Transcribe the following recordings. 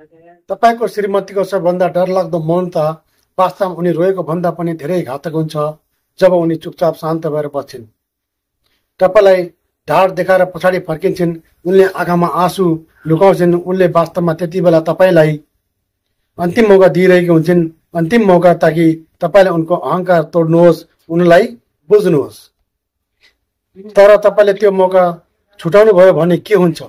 तपाईको श्रीमतीको सबभन्दा डरलाग्दो मौन त वास्तवमा उनी रोएको भन्दा पनि धेरै घातक हुन्छ जब उनी चुपचाप शान्त भएर बस्छिन्। तपाईँलाई ढाड देखाएर पछाडि फर्किन्छन्, उनले आँखामा आँसु लुकाउँछिन्। उनले वास्तवमा त्यति बेला तपाईँलाई अन्तिम मौका दिइरहेकी हुन्छन्, अन्तिम मौका, ताकि तपाईँले उनको अहंकार तोड्नुहोस्, उनलाई बुझ्नुहोस्। तर तपाईँले त्यो मौका छुटाउनु भयो भने के हुन्छ?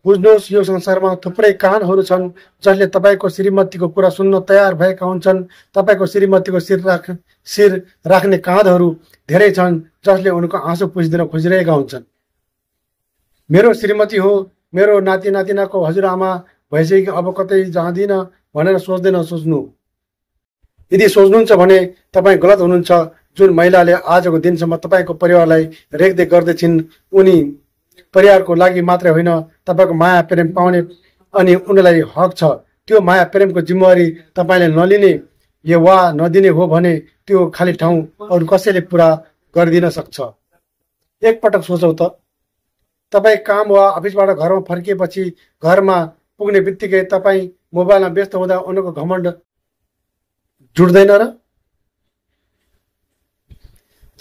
बुझ्नुहोस्, यो संसारमा थुप्रै कानहरू छन् जसले तपाईँको श्रीमतीको कुरा सुन्न तयार भएका हुन्छन्। तपाईँको श्रीमतीको शिर राख्ने काँधहरू धेरै छन् जसले उनको आँसु पुछिदिन खोजिरहेका हुन्छन्। मेरो श्रीमती हो, मेरो नाति नातिनाको हजुरआमा भइसकेको, अब कतै जाँदिन भनेर सोच्नु। यदि सोच्नुहुन्छ भने तपाईँ गलत हुनुहुन्छ। जुन महिलाले आजको दिनसम्म तपाईँको परिवारलाई रेखदेख गर्दैछिन्, उनी परिवारको लागि मात्रै होइन, तपाईँको माया प्रेम पाउने अनि उनलाई हक छ। त्यो माया प्रेमको जिम्मेवारी तपाईँले नलिने वा नदिने हो भने त्यो खाली ठाउँ अरू कसैले पुरा गरिदिन सक्छ। एकपटक सोचौँ त, तपाईँ काम वा अफिसबाट घरमा फर्किएपछि घरमा पुग्ने बित्तिकै तपाईँ मोबाइलमा व्यस्त हुँदा उनको घमण्ड जुट्दैन र?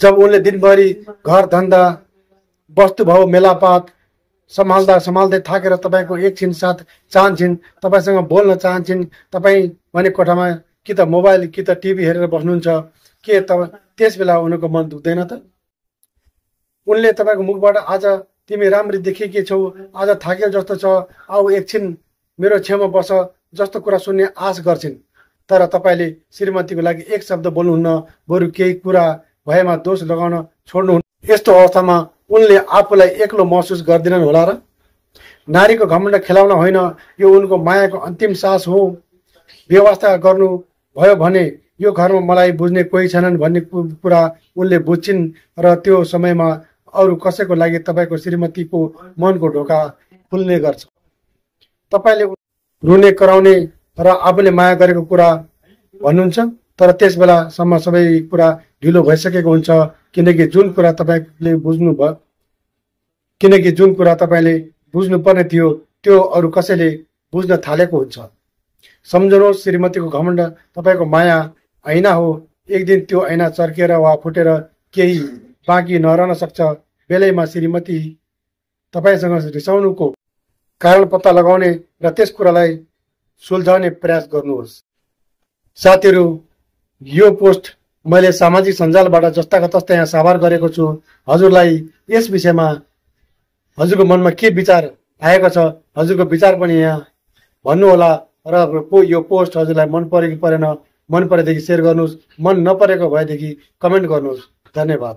जब उनले दिनभरि घर धन्दा वस्तुभाव मेलापात सम्हाल्दै थाकेर तपाईँको एकछिन साथ चाहन्छन्, तपाईँसँग बोल्न चाहन्छन्, तपाईँ भने कोठामा कि त मोबाइल कि त टिभी हेरेर बस्नुहुन्छ, के त्यस बेला उनको मन दुख्दैन त? उनले तपाईँको मुखबाट आज तिमी राम्री देखिएकी छौ, आज थाकेको जस्तो छ, आऊ एकछिन मेरो छेउमा बस जस्तो कुरा सुन्ने आश गर्छिन्। तर तपाईँले श्रीमतीको लागि एक शब्द बोल्नुहुन्न, बरु केही कुरा भएमा दोष लगाउन छोड्नुहुन्न। यस्तो अवस्थामा उनले आफूलाई एक्लो महसुस गर्दिनन् होला र? नारीको घमण्ड खेलाउन होइन, यो उनको मायाको अन्तिम सास हो। व्यवस्था गर्नु भयो भने यो घरमा मलाई बुझ्ने कोही छैनन् भन्ने कुरा उनले बुझ्छिन् र त्यो समयमा अरू कसैको लागि तपाईँको श्रीमतीको मनको ढोका खुल्ने गर्छ। तपाईँले रुने कराउने र आफूले माया गरेको कुरा भन्नुहुन्छ, तर त्यस बेलासम्म सबै कुरा ढिलो भइसकेको हुन्छ, किनकि जुन कुरा तपाईँले बुझ्नुपर्ने थियो त्यो अरू कसैले बुझ्न थालेको हुन्छ। सम्झनुहोस्, श्रीमतीको घमण्ड तपाईँको माया ऐना हो। एक दिन त्यो ऐना चर्किएर वा फुटेर केही बाँकी नरहन सक्छ। बेलैमा श्रीमती तपाईँसँग रिसाउनुको कारण पत्ता लगाउने र त्यस कुरालाई सुल्झाउने प्रयास गर्नुहोस्। साथीहरू, यो पोस्ट मैले सामाजिक सञ्जालबाट जस्ताको तस्तै यहाँ साभार गरेको छु। हजुरलाई यस विषयमा हजुरको मनमा के विचार आएको छ, हजुरको विचार पनि यहाँ भन्नुहोला र यो पोस्ट हजुरलाई मन पऱ्यो कि परेन, मन परेदेखि सेयर गर्नुहोस्, मन नपरेको भएदेखि कमेन्ट गर्नुहोस्। धन्यवाद।